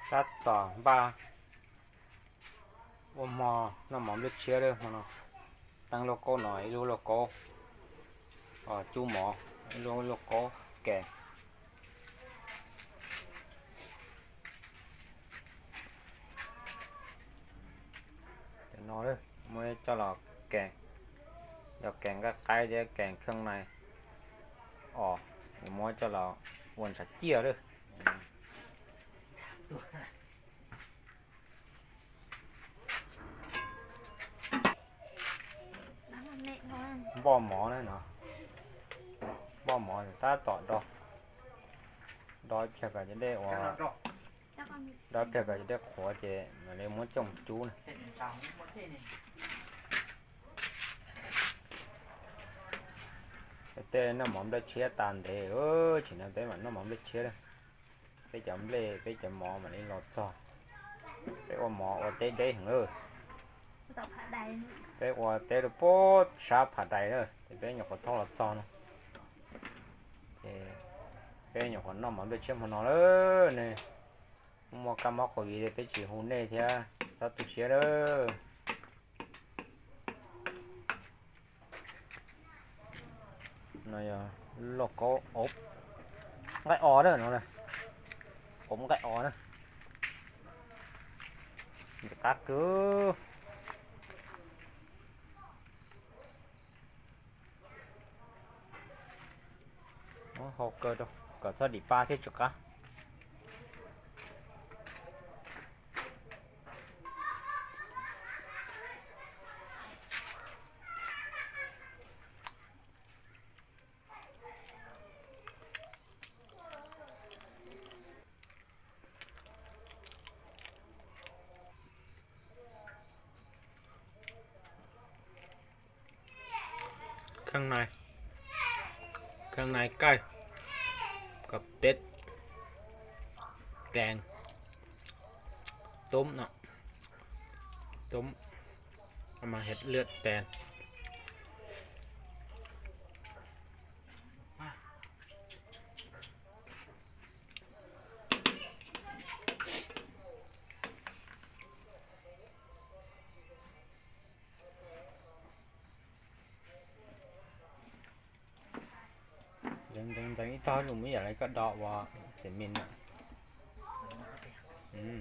Tắt tỏ ba. Ua mò, nò mò bếp chia đơ, mò nò. Tăng lô cô nói, lu lô cô. Ờ, chú mò, lu lô cô, kẻ. Để nó đơ, mới cho lò kẻ. Cho kẻ các cái để kẻ khương này. Ờ, để mới cho lò uốn sạch chia đơ. Bò mò đấy nó. Bò mò thì ta tỏ đo. Đo phiệt cả chứ đê ua. Đo phiệt cả chứ đê khó chế mà lấy muốn trồng chú này. Cái tên nó mỏng đây chia tan để ơ chỉ là bé mà nó mỏng đây chia đây. ເປັດຈະເລ ເປັດຈະໝໍມານີ້ລອດຊອ ເປັດວ່າໝໍວ່າເຕະເດ້ເອີ ເປັດວ່າເຕະໂປດຊາຜາໄດເອີ ເປັດຫຍັງກໍທ້ອງລອດຊອເນາະ ເປັດຫຍັງກໍນ້ອງມາດ້ວຍເຊຍມຫົວໜໍເອີ ນີ້ໝໍກຳໝໍໂຄວິດເປັດຊິຮູ້ແນ່ເທື່ອ ສາທຸເຊຍເດີ. ນາຍໂລໂກອົບໄກ່ອອເດີເນາະ ອົບໄກ່ອອເດີ ຈະກັກຄື ໂອ້ ເຮົາເກີດກໍສະດີປາເທດຈຸກະ. ເຄື່ອງໃນ ເຄື່ອງໃນໄກ່ກັບເປັດ ແກງ ຕົ້ມເນາະ ຕົ້ມ ເອົາມາເຮັດເລືອດແປງ. ຍັງ ຍັງ ຍັງອີກຕໍ່ໜຶ່ງມີອະໄລກໍເດາະວ່າເສມິນນະ ອືມ. ອືມ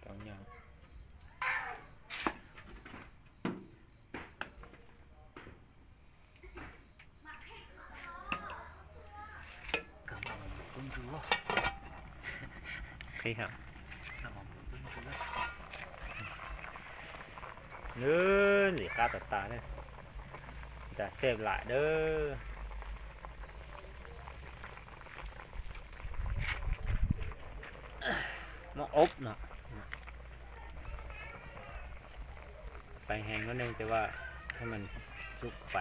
ຕ້ອງຍ່າງ ກຳລັງປຸ້ນຢູ່ ໂອເຄຄັບ ກຳລັງປຸ້ນຢູ່ ເອີ ນີ້ກາດຕາເດີ ຕາແຊບຫຼາຍເດີ. ໝໍອົບເນາະ ໄຟແຮງໜ້ອຍໜຶ່ງ ແຕ່ວ່າໃຫ້ມັນສຸກໄປ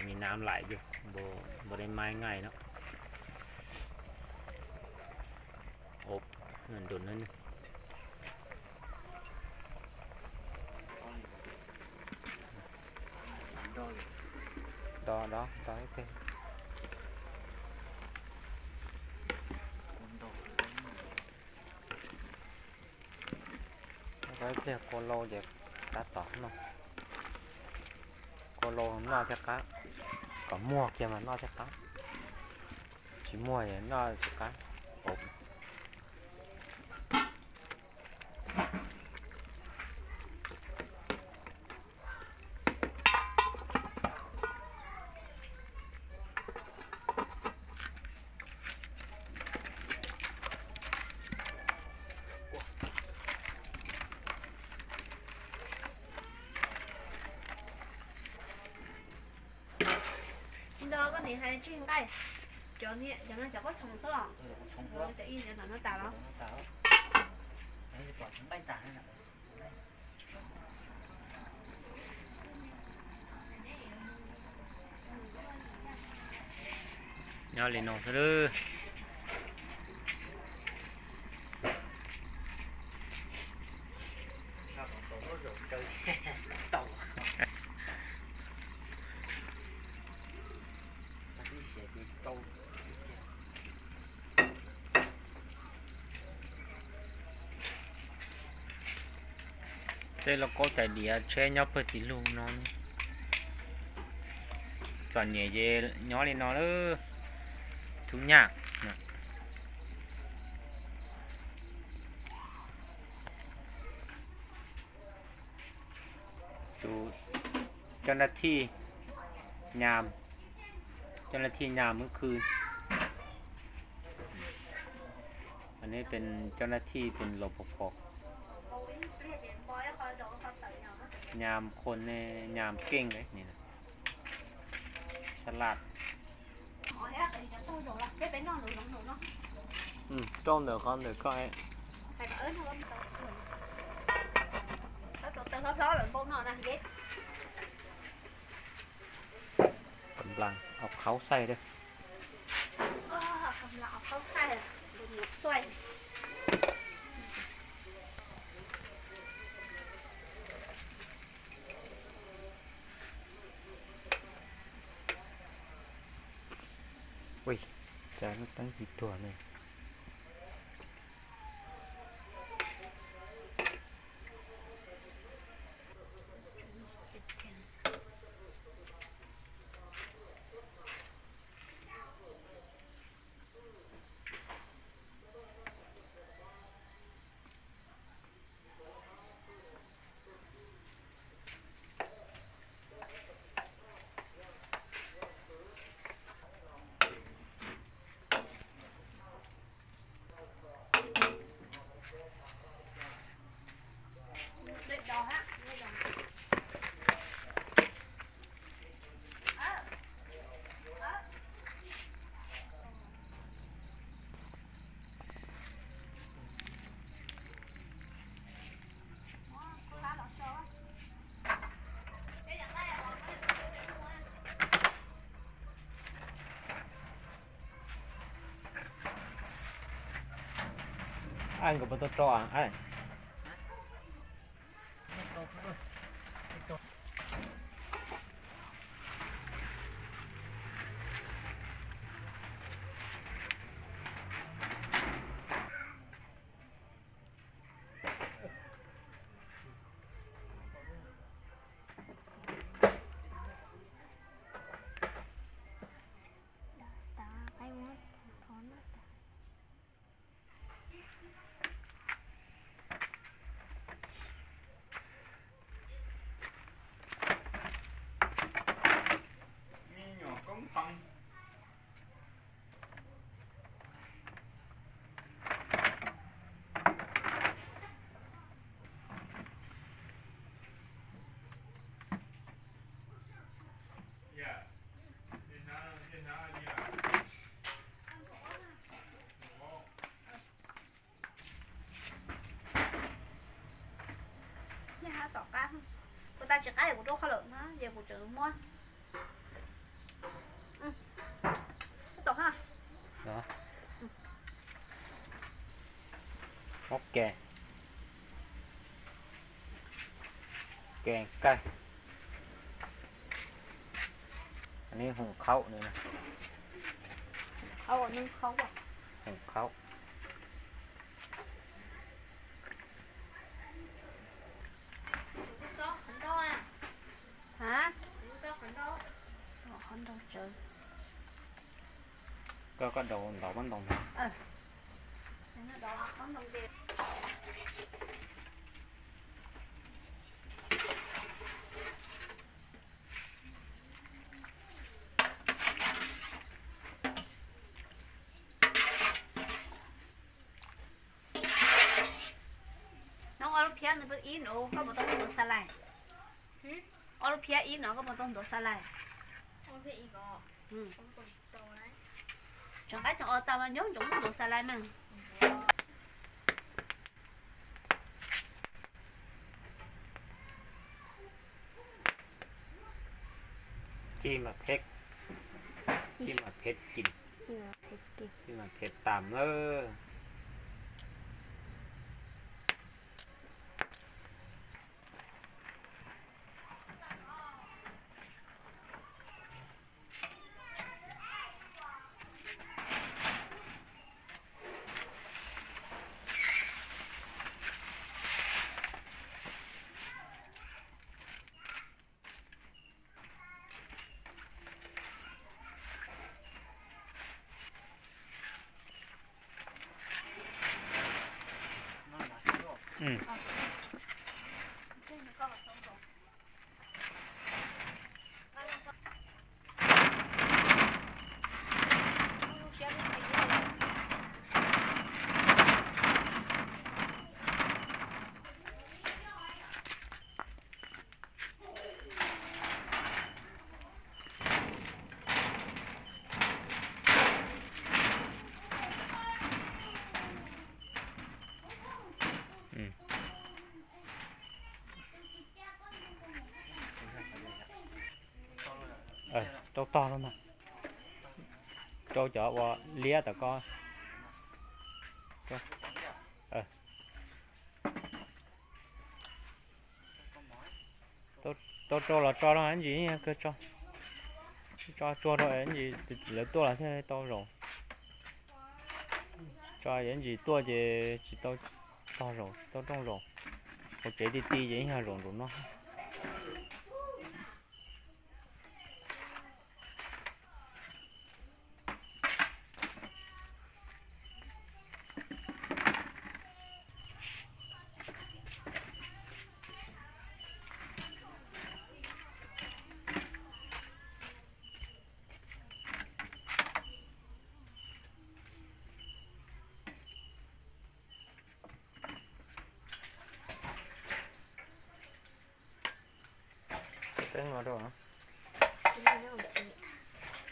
ມີນ້ຳຫຼາຍຢູ່ ບໍ່ ບໍ່ໄດ້ໄໝ້ງ່າຍເນາະ ອົບໃຫ້ມັນດົນໜ້ອຍໜຶ່ງ. ດອ ດອ ດອ ເອີ ໂກໂລເຈັບຕັດຕໍ່ເນາະ ໂກໂລນອກຈາກກະ ກໍໝວກຈະມານອກຈາກກະ ຊິໝວກນອກຈາກກະ ໂອ. ເ你还浸盖，叫你叫那叫个虫子哦，虫子，这一年让它打了。打了，那就把虫带打了。 ຍໍເລັກນ້ອຍຊະເດີ. ເຈົ້າລາວກໍໃຈດີ ແຊຍອກເພິ່ນຊິລູກນອນ ສ່ວນໃຫຍ່ເຢຍອກເລີຍເນາະ ເອີ ທຸກຍາກນະ. ຢູ່ເຈົ້າໜ້າທີ່ຍາມ ເຈົ້າໜ້າທີ່ຍາມມື້ຄືນ. ອັນນີ້ເປັນເຈົ້າໜ້າທີ່ເປັນ ລປພ ຍາມຄົນນີ້ຍາມເກັ່ງເດ້ນີ້ນະ ສະຫຼາດ. ອືມ ຈ້ອງເດີກ່ອນ ເດີກ່ອນ. ກຳລັງເອົາເຂົ້າໃສ່ເດີ. ເອີ ກຳລັງເອົາເຂົ້າໃສ່ ເບິ່ງໝົດຊ່ວຍ. ໂອ້ຍ ຈານຕັ້ງສິບຖ້ວຍນີ້. ອ້າຍກໍບໍ່ຕ້ອງເຈາະ ອ້າຍ. ເນາະ ເອົາແກງ ແກງໄກ່. ອັນນີ້ຫຸງເຂົ້ານີ້ນະ ເຂົ້າ ໜຶ້ງເຂົ້າ ຫຸງເຂົ້າ. ຮະ? ເຈົ້າຂັນດອກ ເຈົ້າຂັນດອກເຈີ ກໍ ກໍດອກ ດອກມັນດອກ ເອີ ດອກມັນດອກເດ. ນ້ອງເອົາລູກພຽນໄປອີກ ໂອ ກໍບໍ່ຕ້ອງໂດນສະໄລ. ຫື? ເອົາລູກພຽນອີກເນາະ ກໍບໍ່ຕ້ອງໂດນສະໄລ. ເອົາລູກພຽນອີກເນາະ. ອືມ ຈັ່ງໄປຈັ່ງເອົາຕາມມັນຢູ່ ຈັ່ງບໍ່ໂດນສາລາຍມັນ. ຈີ່ໝາກເຜັດ ຈີ່ໝາກເຜັດກິນ ຈີ່ໝາກເຜັດກິນ ຈີ່ໝາກເຜັດຕາມເດີ. ອືມ ອືມ ເອີ ຕົກຕໍ່ລົງມາ ໂຈຈະວ່າເລຍແຕ່ກໍ ເອີ Tau, tau trâu là cho nó ăn gì nha, cứ cho. Cho chua thôi ăn gì, lỡ tua là thế tau rồi. Cho ăn gì tua thì chỉ tau, tau rồi, tau trong rồi. Có chế đi ti vậy ha rồi rồi nó. Cái trứng vào đâu hả? Cái này nó còn chị.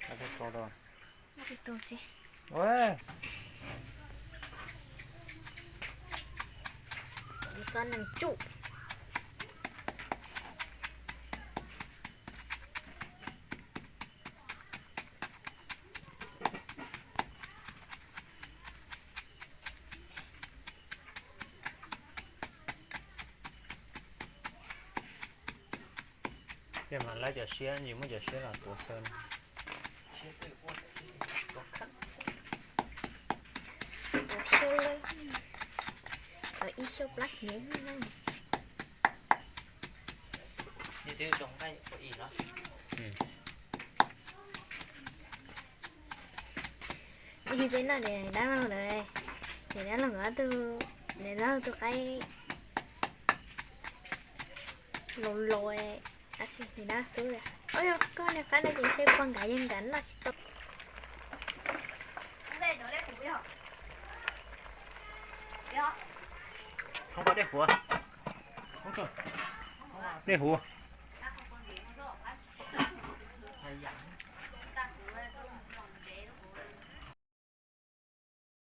Nó cái tô đâu? Nó cái tô chị. Ôi. Con nằm trụ. Tiam ma lai jia sia, nyi mu jia sia la tua sen. Tua sen lai. Tua i siu plak ni nang. Ni tiu jong kai ko i la. Hmm. Đi bên đó để đá lông rồi. Để đá lông ở tu, để đá tu cái lông lội. À, chị thì đá xứ rồi. Ôi, con này cái này thì chơi con gái dân gắn là chị tôi. Không có đĩa hũ à? Không có. Đĩa hũ à?